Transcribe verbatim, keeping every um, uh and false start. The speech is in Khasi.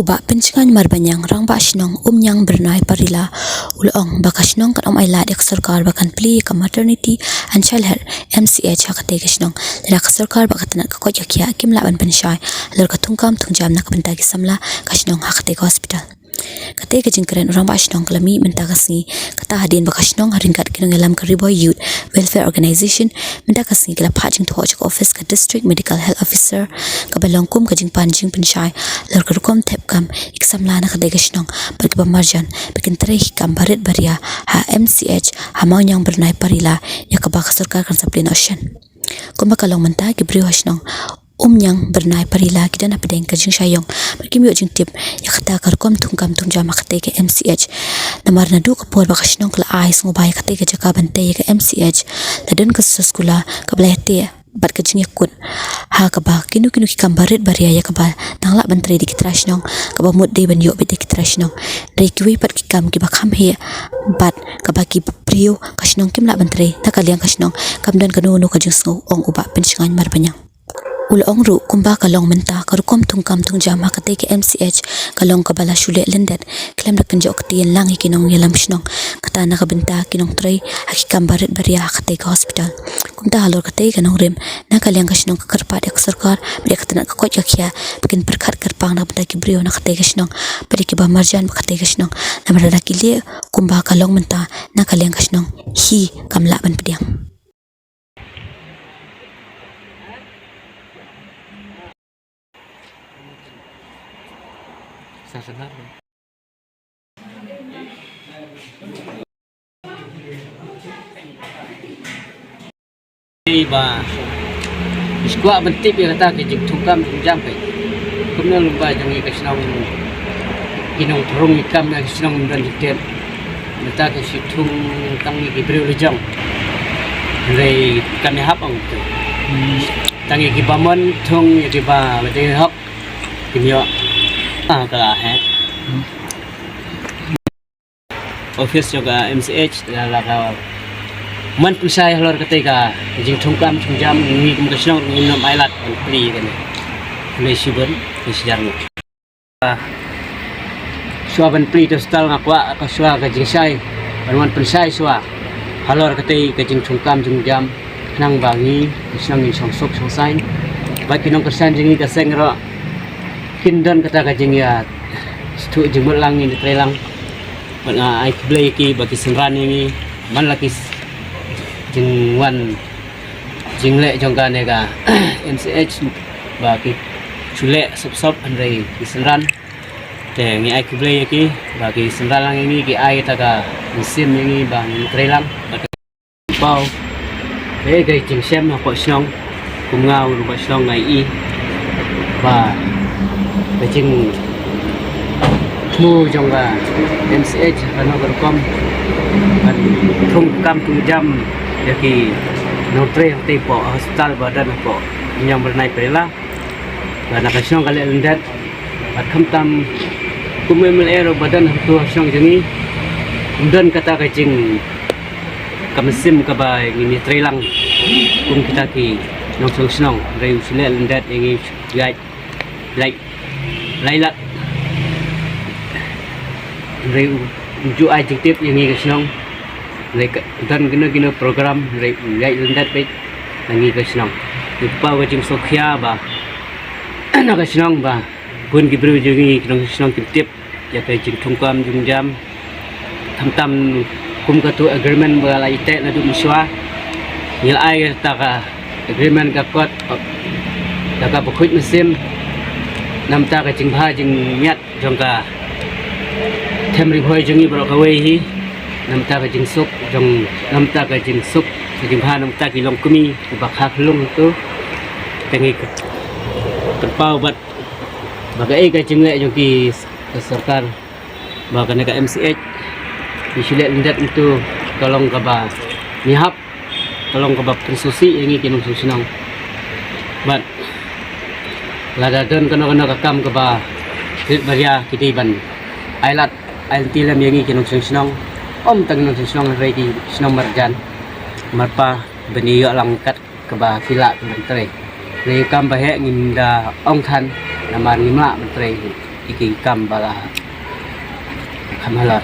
U Bah Pynshngaiñ Marbaniang, Rangbah Shnong Umniang Byrnai Parila, u la ong ba ka shnong kan ym ailad ïa ka sorkar ba kan plie ïa ka Maternity and Child Health, M C H, ha katei ka shnong lada ka sorkar bad ka tnat ka koit ka khiah kim lah ban pynshai halor ka thungkam thungjam na ka bynta ki samla ka shnong ha katei ka hospital. Katei ka jingkren u Rangbah Shnong ka la mih mynta ka sngi, kata hadien ba ka shnong ha ryngkat ki nongïalam ka Ri Bhoi Youth Welfare Organization mynta ka sngi ki la phah jingthoh sha ka ophis ka District Medical Health Officer, kaba long kum ka jingpan jingpynshai halor ka rukom thep kam ïa ki samla na katei ka shnong bad kiba marjan ba kin trei ki kam barit baria ha M C H ha Mawniang Byrnai Parila, ïa kaba ka sorkar kan sa plie noh shen. Kumba ka long mynta, ki briew ha shnong Umniang Byrnai Parila ki don hapdeng ka jingshah ïong bad kim ïoh jingtip ïa kata ka rukom thungkam thungjam ha katei ka M C H. Namar naduh ka por ba ka shnong ka la ai sngewbha ïa katei ka jaka ban tei ïa ka M C H, la don ka soskular kaba la ïateh bad ka jingïakut ha kaba kino kino ki kam barit baria ïa kaba nang lah ban trei da ki trai shnong, kaba mut dei ban ïoh beit da ki trai shnong. Dei kiwei pat ki kam kiba kham heh bad kaba ki briew ka shnong kim lah ban trei na ka liang ka shnong, kam don kano kano ka jingsngew, ong u Bah Pynshngaiñ Marbaniang. U la ong ruh, kumba ka long mynta, ka rukom thungkam thungjam ha katei ka M C H ka long kaba la shu leh lyndet khlem da kynjoh ktien lang ïa ki nongïalam shnong, kata na ka bynta ki nongtrei ha ki kam barit baria ha katei ka hospital. Kumta halor katei ka nongrim, na ka liang ka shnong ka kyrpad ïa ka sorkar bad ïa ka tnat ka koit ka khiah ba kin pyrkhat kyrpang na ka bynta ki briew na katei ka shnong bad ïa kiba marjan bad katei ka shnong. Namar lada ki leh kumba ka long mynta, na ka liang ka shnong hi kam lah ban pdiang. Ba skwah ban tip ïa kata ka jingthungkam thungjam ka. Kumno lyngba jong ngi ka shnong, ki nongthrong ïa kam ka shnong ym don jingtip. Mynta ka shu thung tang ïa ki briew la jong. Hynrei kam ïahap ong tu. Tang ïa kiba mon thung, ïa kiba ba dei hok kim ïoh. Ah, ka la heh. Office jong ka M C H la, la ka man pynshai halor katei ka jingthungkam thungjam, ngi kum ka shnong ngim nym ailad ban plie kane. Plie shibun, plie shijar ngi. Shuwa ban plie to hospital nga kwah ka shuwa ka jingshai ban wan pynshai shuwa halor katei ka jingthungkam thungjam, khnang ba ngi ka shnong ngin shong suk shong saiñ. Ba ki nongkyrshan jong ngi ka seng ruh kin don kata ka jingïa sngewthuh jingmut lang, ngin ïa trei lang. Bad nga ai khublei ïa ki ba ki synran ïa ngi man la ki s-, jingwan jingleh jong kane ka M C H ba ki shu leh sop sop, hynrei ki synran. Te ngi ai khublei ïa ki ba ki synran lang ïa ngi, ki ai kata ka mynsiem ïa ngi ba ngin trei lang. Bad Paw. Ka, ka jingshem hapoh shnong, kum nga u rangbah shnong nga ïohi ba ka jingthmu jong ka M C H kano ka rukom ban thungkam thungjam ïa ki nongtrei hangtei hapoh hospital ba don hapoh Umniang Byrnai Parila. Ba na ka shnong ka leh lyndet bad khamtam kum M L A ruh ba don hangto ha shnong jong ngi, ym don kata ka jing ka mynsiem kaba ngin ïa trei lang kum kita ki nongshong shnong. Hynrei u shu leh lyndet ïa ngi, u shu ïaid lai, lai lak. Hynrei u, u ju ai jingtip ïa ngi ka shnong. Hynrei ka, don kino kino program, hynrei u ïaid lyndet beit ïa ngi ka shnong. Ngi paw ka jingsngewkhia ba na ka shnong ba bun ki briew jong ngi ki nongshong shnong kim tip ïa ka jingthungkam thungjam. Khamtam kum kato agreement ba la ïateh naduh mynshuwa. Ngi la ai kata ka agreement ka kot da kaba khuid mynsiem. Namar ka jingbha jingmiat jong ka them Ri Bhoi jong ngi baroh kawei hi. Namar ka jingsuk jong, namar ka jingsuk, ka jingbha, namar ki longkmie kiba kha khlung tu. Te ngi pynpaw bad ba kaei ka jingleh jong ki, ka sorkar, ba kane ka M C H ki shu leh lyndet tu ka long kaba ngi hap, ka long kaba pynsngewsih ïa ngi ki nongshong shnong. Bad lada don kano kano ka kam kaba rit baria, ki dei ban ailad ailad lem ïa ngi ki nongshong shnong. Ym tang ki nongshong shnong, hynrei ki shnong marjan marpa, ban ïoh lang kat kaba phi lah ban trei. Hynrei kam ba heh ngim da ong than namar ngim lah ban trei. ki kam ba la kham hala